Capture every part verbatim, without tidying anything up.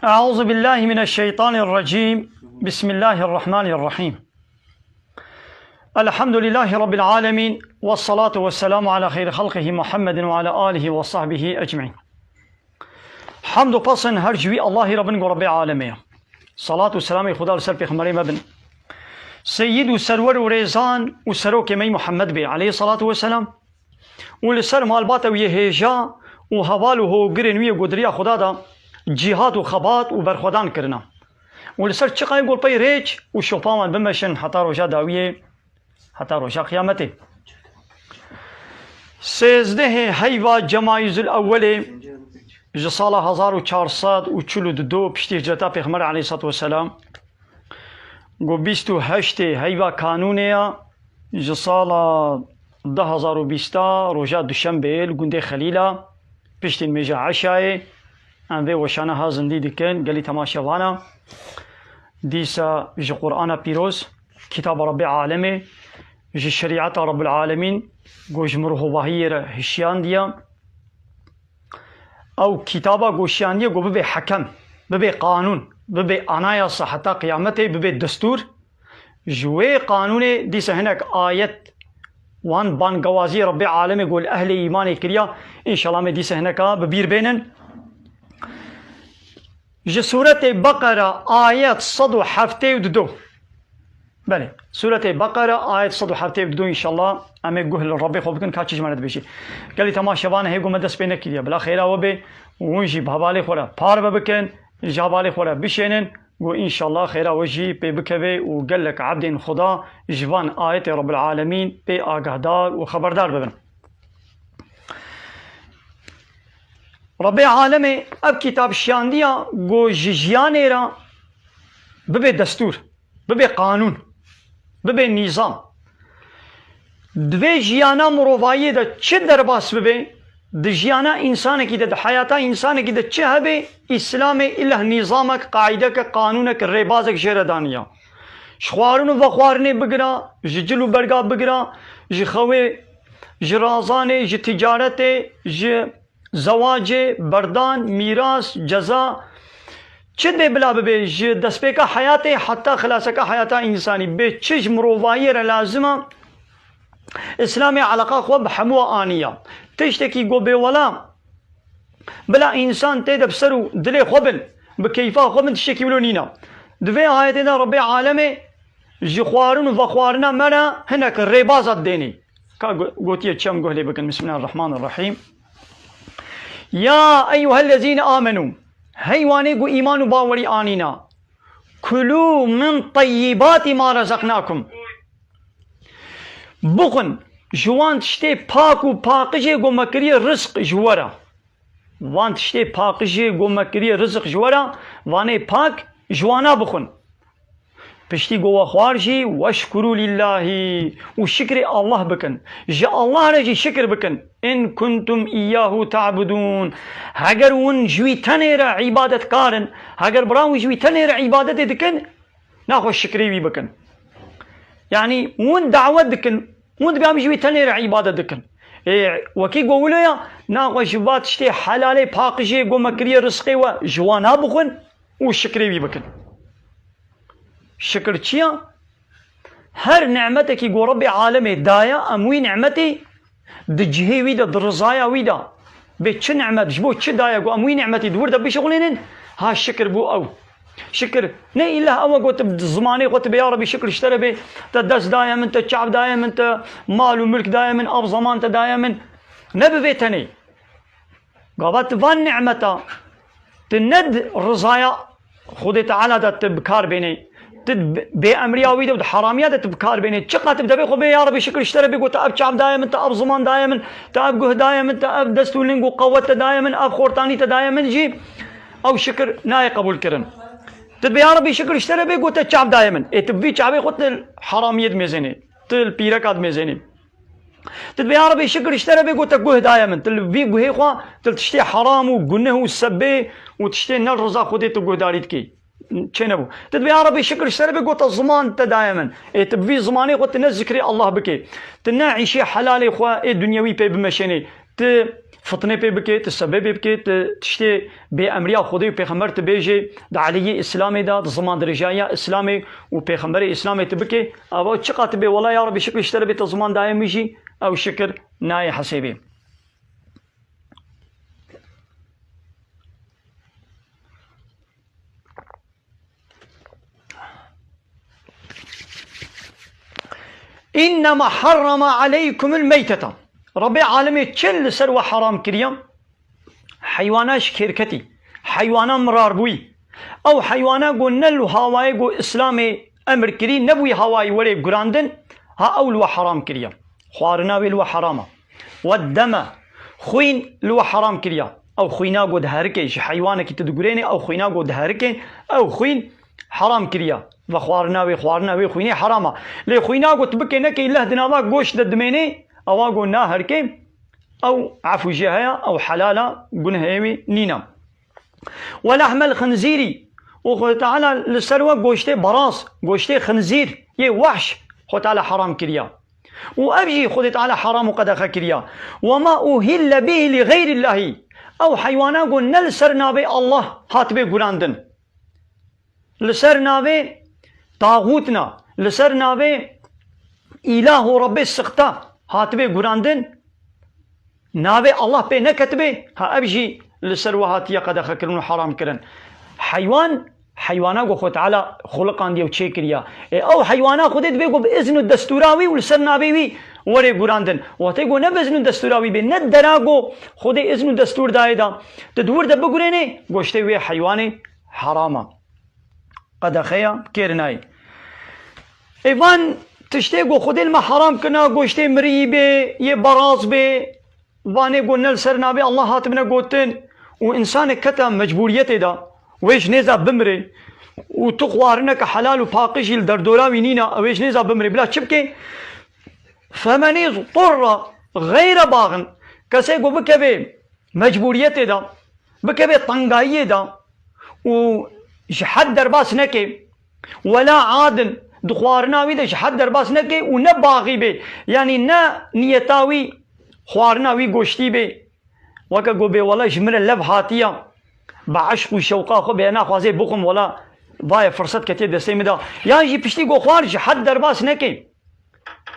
أعوذ بالله من الشيطان الرجيم. بسم الله الرحمن الرحيم. الحمد لله رب العالمين، والصلاة والسلام على خير خلقه محمد وعلى آله وصحبه أجمعين. Hamd û pesn her ji wî Allahî re bin ku Rebbê alemê ye. Salat û selamê Xuda li ser pêxemberê me bin. Seyyid û serwer û rêzan û serokê me yî Muhammed bê aleyhî salatu weselam. Û li ser malbata wî yê hêja û heval û hogirên wî yê ku di riya Xuda de cîhad û xebat û berxwedan kirine. Û li ser çiqayê ku li pey rêç û şopa wan bimeşin heta roja dawiyê, heta roja qiyametê. Sêzdehê heyva Cemayîzul Ewwelê ji sala hezar û çar sed û çil û du piştî hicreta Pêxember aleyhissalatu vesselam, ku bîst û heştê heyva kanûnê ya, ji sala du hezar û bîst a roja duşembê li gundê Xelîla, piştî nimêja eşayê, em vê weşana ha zindî dikin, gelî temaşevana. Dîsa ji Qur'ana Pîroz, Kitaba Rebbê Alemê, ji şerîeta Rebbul Alemîn, ku ji mirovahiyê re hişyandiye. Ew kitaba ku şiyandiye ku bibe hekem, bibe qanûn, bibe anayasa heta qiyametê, bibe destûr. Ji wê qanûnê dîsa hinek ayet wan bangewazî Rebbê Alemê ku li ehlê îmanê kiriya, înşallah me dîsa hineka bi bîr bênin. Ji Sûretê Beqere ayet sed û heftê û du. Belê, Sûretê Beqere ayet sed û heftê û du înşallah em ê guh li Rebbê xwe bikin ka çi ji me re dibêjî. Gelî temaşevan hê ku me dest pê nekiriye. Bila xêra we bê û hûn jî bi hevalê xwe re parve bikin, ji hevalê xwe re bişênin. Ku înşallah xêra we jî pê bikeve û gelek ebdên Xuda ji van ayetê Rebbul Alemîn pê agahdar û xeberdar bibin. Rebbê Alemê ev kitab şiyandiya ku ji jiyanê re bibe destûr, bibe qanûn, bibe nîzam. Di vê jiyana mirovayiyê de çi derbas bibe, di jiyana însanekî de, di heyata însanekî de çi hebe, Îslamê îllah nîzamek, qaîdeke, qanûnek, rêbazek jê re daniya. Ji xwarin û vexwarinê bigira, ji cil û berga bigira, ji xewê, ji razanê, ji ticaretê, ji zewacê, berdan, mîras, ceza, çi dê bila bibe, ji destpêka heyatê heta xilaseka heyata însanî, bê çi ji mirovayiyê re lazim e, Îslamê eleqa xwe bi hemû aniya. Tiştekî ku bêwela bila însan tê de bi ser û dilê xwe bin, bi keyfa xwe bin, tiştekî wilo nîne. Di vê ayetê de Rebbê Alemê ji xwarin û vexwarina me re hinek rêbaza didênê. Ka go-, gotiye çi em guh lê bikin. Bismillahirrahmanirrahîm. Ya eyyuhellezîne amenû. Hey wanê ku îman û bawerî anîna. Kulû min teyyibâtî ma rezeknâkum. Bixwin ji wan tiştê pak û paqijê ku me kiriye rizq ji we re. Van tiştê paqijê ku me kiriye rizq ji we re, vanê pak ji wana bixwin. Piştî ku we xwar jî, weşkurû lîllahî, û şikrê Allah bikin. Ji Allah re jî şikir bikin. In kuntum îyyahu ta'budûn. Heger hûn ji wî tenê re îbadetkar in, heger bira hûn ji wî tenê re îbadetê dikin, naxwe şikrê wî bikin. Yanî hûn dawet dikin, hûn dibê em ji wî tenê re îbadet dikin. Ê, wekî ku wilo ya, naxwe ji va tiştê helalê paqijê ku me kiriye rizqê we ji wana bixwin û şikrê wî bikin. Şikir çi ya? Her nimetekî ku Rebbê alemê daye, em wî nimetê di cihê wî de, di rizaya wî de, bê çi nimet, ji bo çi daye ku em wî nimetî di wir de bişixulînin, ha şikir bû ew. Şikir, ne îllah ew e ku tu bi zimanê xwe tu bê, ya Rebî şikir ji te re bê, te dest daye min, te çav daye min, te mal û milk daye min, ev zeman te daye min. Ne bi vê tenê. Gava tu van nimeta, tu ne di rizaya Xwedê Teala de tu bi kar bênê, tu di bêemriya wî de û di heramiya de tu bi kar bênê. Çiqas tu bi devê xwe bê, ya Rebî şikir ji te re bê, got te ev çav daye min, te ev ziman daye min, te ev guh daye min, te ev dest û ling û qewet te daye min, ev xortanî te daye min jî, ew şikir nayê qebûl kirin. Tu dibê, ya Rebî şikir ji te re bê, got te çav daye min. Ê tu bi vî çavê xwe tu li heramiyê dimêzênê, tu li pîreka dimêzênê. Tu dibê, ya Rebî şikir ji te re bê, got te guh daye min. Tu li vî guhê xwe, tu li tiştê heram û guneh û sebê û tiştê ne li riza Xwedê tu guhdarî dikî. Çênebû. Tu dibê, ya Rebî şikir ji te re bê, got te ziman te daye min. Ê tu bi vî zimanê xwe tu ne zikrê Allah bikê. Tu ne îşê helalê xwe ê dunyewî pê bimeşênê. Tu fitnê pê bike, tu sebebê bike, tu tiştê bêemriya Xwedê û Pêxember tu bêjê, di aliyê Îslamê de, di ziman dirêjayiya Îslamê û Pêxemberê Îslamê tu bike, ava çiqa tu bê, wela ya Rebî şikir ji te re bê, te ziman daye min jî, ew şikir nayê hesêbê. "İnnema harrama aleykumul meytete." Rabbê alemê çi li ser we haram kiriye? Heywana ji kêrketî, heywana mirarbûyî. Ew heywana ku ne li hawayê ku Îslamê emir kirî, nebûyî hawayî werê gurandin, ha ew li we haram kiriye. Xwarina wê li we haram e. Weddeme, xwîn li we haram kiriye. Ew xwîna ku diherike, ji heywanekî tu digurênê, ew xwîna ku diherike, ew xwîn haram kiriye. Ve xwarina wê, xwarina wê xwînê haram e. Lê xwîna ku tu bikê nekê, leh di nava goşt de dimênê, ewa ku naherike, ew efû jê heye, ew helal e, gunehê wî nîne. "Ve lehmel xinzîrî", û Xwedê Teala li ser we goştê beraz, goştê xinzîr, yê wehş, Xwedê Teala haram kiriye. Û ev jî Xwedê Teala haram û qedexe kiriye. "Ve ma uhille bihi li xeyrillahî", ew heywana ku ne li ser navê Allah hatibê gurandin. Li ser navê taxûtina, li ser navê îlah û Rebbê sixta hatibê gurandin, navê Allah pê neketibê, ha ev jî li ser we hatiye qedexekirin û haram kirin. Heywan, heywana ku Xwe Teala xuliqandiye û çêkiriye. Ê, ew heywana Xwedê dibê ku bi izn û destûra wî û li ser navê wî were gurandin. Wextê ku ne bi izn û destûra wî bê, ne dera ku Xwedê izn û destûr dayê de, tu di wir de bigurênê, goştê wê heywanê haram e. Qedexeya kêrinayê. Ê van tiştê ku Xwedê li me haram kirina, goştê miriyî bê, yê beraz bê, vanê ku ne li ser navê Allah hatibine gotin û însanek kete mecbûriyetê de, wê ji nêza bimire û tu xwarineke helal û paqij jî li derdora wî nîne, ew ê ji nêza bimire. Bila çi bike? "Femenî turra xeyre baxin", kesê ku bikeve mecbûriyetê de, bikeve tengayiyê de û ji hed derbas neke, wela adin, di xwarina wî de ji hed derbas neke û ne baxî bê, yanî ne niyeta wî xwarina wî goştî bê, weke ku bê wela ji min re lev hatiye, bi eşq û şewqa xwe bê naxwazê bixwim, wela vaye firset ketiye destê min de, yan jî piştî ku xwar ji hed derbas neke.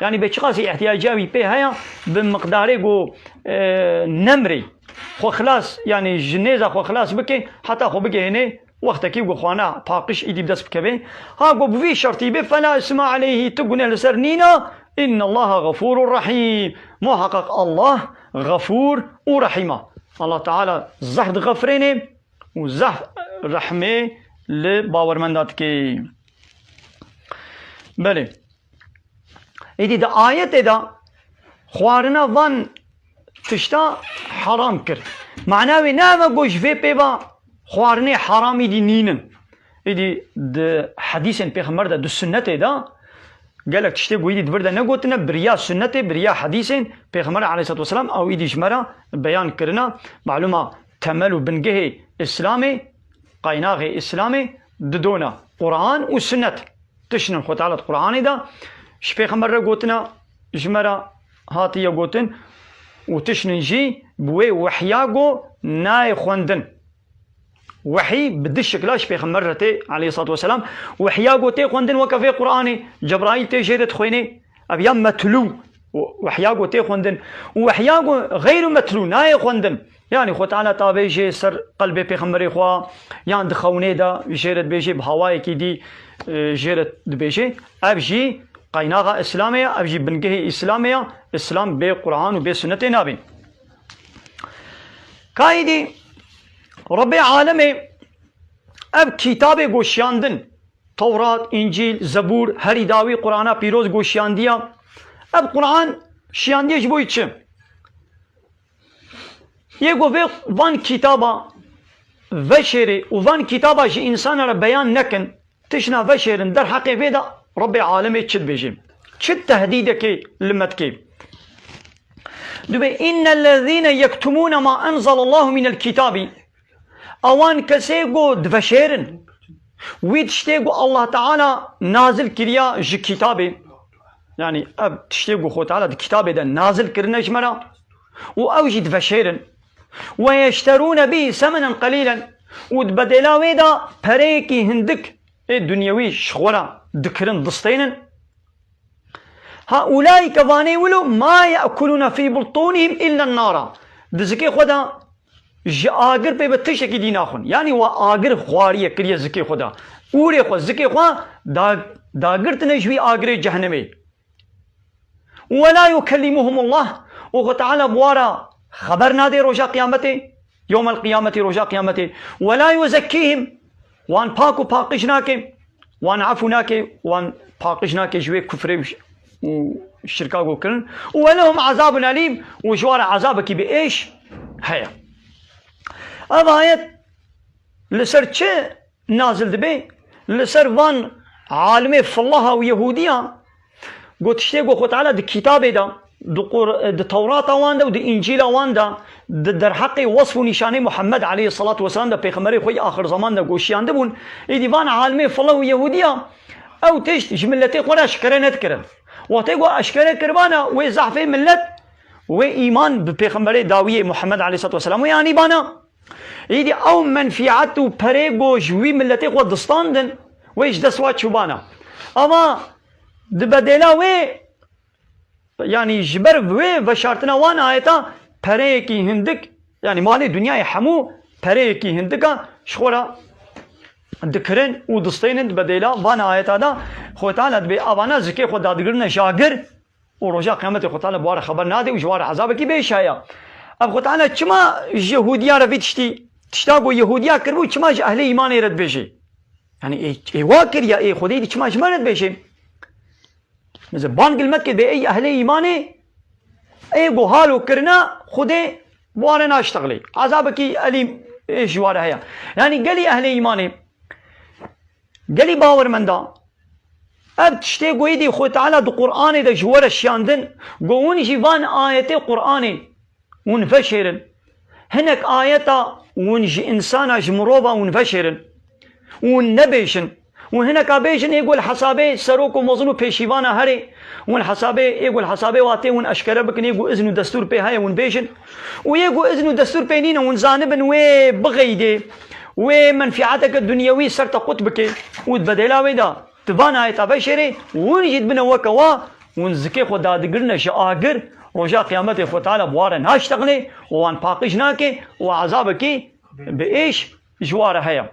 Yanî bê çiqasî îhtiyacîya wî pê heye, bi miqdarê ku, e, nemrê xwe xilas, yanî ji nêza xwe xilas bike, heta xwe bigihêne wextekî ku xwana paqij îdî bi dest bikeve. Ha ku bi vî şertî bê, "Fela isma aleyhî", tu guneh li ser nîne, "Innallaha xefûrur rehîm", muheqeq Allah xefûr û rehîm e. Allah Teala zehf dixefirêne û zehf rehmê li bawermenda dike. Belê. Êdî di ayetê de xwarina van tişta haram kir. Mana wê ne ev e ku ji vê pê ve xwarinê haram îdî nînin. Êdî di hedîsên Pêxember de, di sunnetê de gelek tiştê ku êdî di vir de negotine, bi riya sunnetê, bi riya hedîsên Pêxember aleyhisselatu vesselam ew êdî ji me re beyan kirine. Malûma temel û bingehê Îslamê, qaynaxê Îslamê di do ne, Quran û sunnet. Tiştin Xwe Teala di Quranê de ji Pêxember re gotine, ji me re hatiye gotin û tiştin jî bi wê wehya go nayê xwendin. Wehî bi du şikla ji Pêxember re tê, aleyhissalatu vesselam. Wehya go tê xwendin weke vê Quranê, Cebraîl tê jê re dixwênê. Ev ya metlû, wehya go tê xwendin. Û wehya go xeyr û metlû nayê xwendin. Yanî Xwe Teala tavê jê ser qelbê Pêxemberê xwe, yan di xewnê de jê re dibêjê, bi hawayekî dî, e, jê re dibêjê. Ev jî qaynaxa Îslamê ye, ev jî bingehê Îslamê ye. Îslam bê Quran û bê sunnetê nabê. Ka êdî Rebbê alemê ev kitabê go şiyandin, Tewrat, Încîl, Zebûr, herî dawî Qur'ana pîroz go şiyandiya. Ev Qur'an şiyandiye ji bo çi? Yê ku vê van kitaba veşêrê û van kitaba ji însana re beyan nekin, tişna veşêrin derheqê vê de Rebbê alemê çi dibêje? Çi tehdîdekê li me dike? Dibê, "Innellezîne yektumûne ma enzelallahu minel kitâbî." Ewan kesê ku diveşêrin wî tiştê ku Allah Teala nazil kiriya ji kitabê. Yanî ev tiştê ku Xwe Teala di kitabê de nazil kirine ji me re û ew jî diveşêrin. Ve yeşterûne bî semenen qelîlen. Û di bedêla wê de pereyekî hindik ê dunyewî ji xwe re dikirin, distênin. Ha ulaîke, vanê wilo, ma ye'kulûne fî butûnihim illa nara. Di zikê xwe de ji agir pê bi tiştekî dî naxwin. Yanî wa agir xwariye kiriye zikê xwe de. Ûrê xwe, zikê xwe da-, dagirtine ji wî agirê cehennemê. Ve la yukellimuhumullah. Û Xwe Teala bi wa re xeber nadê roja qiyametê. Yewmel qiyametê, roja qiyametê. Ve la yuzekkîhim. Wan pak û paqij nake. Wan efû nake. Wan paqij nake ji wê kufrê û ş-, û şirka ku kirin. Û ve lehum azabun elîm. Û ji wa re azabekî bi êş heye. Ev ayet li ser çi nazil dibe? Li ser van alimê fillaha û Yehûdiya, got, tiştê ku Xwe Teala di kitabê de, di Qur-, di Tewrata wan de û di Încîla wan de, di derheqê wesf û nîşanê Muhammed aleyhissalatu vesselam de, pêxemberê xwe yê axir zaman de goşiyandibûn, êdî van alimê fillah û Yehûdiya ew tişt ji miletê xwe re eşkere nedikirin. Wextê ku eşkere kiribana, wê zehfê milet, wê îman bi pêxemberê dawiyê Muhammed aleyhissalatu vesselam wê anîbana. Îdî ew menfîet û perê ku ji wî miletê xwe distandin, wê ji dest wa çûbana. Ama di bedêla wê, yanî ji ber wê veşartina wan ayeta, pereyekî hindik, yanî malê dinyayê hemû pereyekî hindika ji xwe re dikirin û distênin di bedêla van ayeta de. Xwe Teala dibê avana zikê xwe dadigirine ji agir, û roja qiyametê Xwe Teala bi wa re xeber nade û ji wa re ezabekî bêş heye. Ev Xwe Teala çima ji Yehûdiya re vî tiştî, tişta ku Yehûdiya kiribû, çima ji ehlê îmanê re dibêje? Yanî ê, ê wa kiriya, ê Xwedê dî çima ji me re dibêje? Mesela bang li me dike, dibê ey ehlê îmanê, ê ku halo kirina Xwedê bi wa re naştexilê. Ezabekî elîm ê ji wa re heye. Yanî gelî ehlê îmanê, gelî bawermenda, ev tiştê ku êdî Xwe Teala di Qur'anê de ji we re şiyandin, ku hûn jî van ayetê Qur'anê hûn veşêrin. Hinek ayeta hûn ji însana, ji mirova hûn veşêrin. Hûn nebêjin. Hûn hineka bêjin, ê ku li hesabê serok û mezin û pêşîvana herê, hûn hesabê, ê ku li hesabê wa tê hûn eşkere bikin, ê ku izn û destûr pê heye hûn bêjin. Û ê ku izn û destûr pê nîne, hûn zanibin wê bixeydê, wê menfîeteke dunyewî ser te qut bike û di bedêla wê de di van ayeta veşêrê, hûn jî dibine weke wa, hûn zikê xwe dadigirine ji agir, roja qiyametê Xwe Teala bi wa re naştexilê û wan paqij nake û ezabekî bi êş ji wa re heye.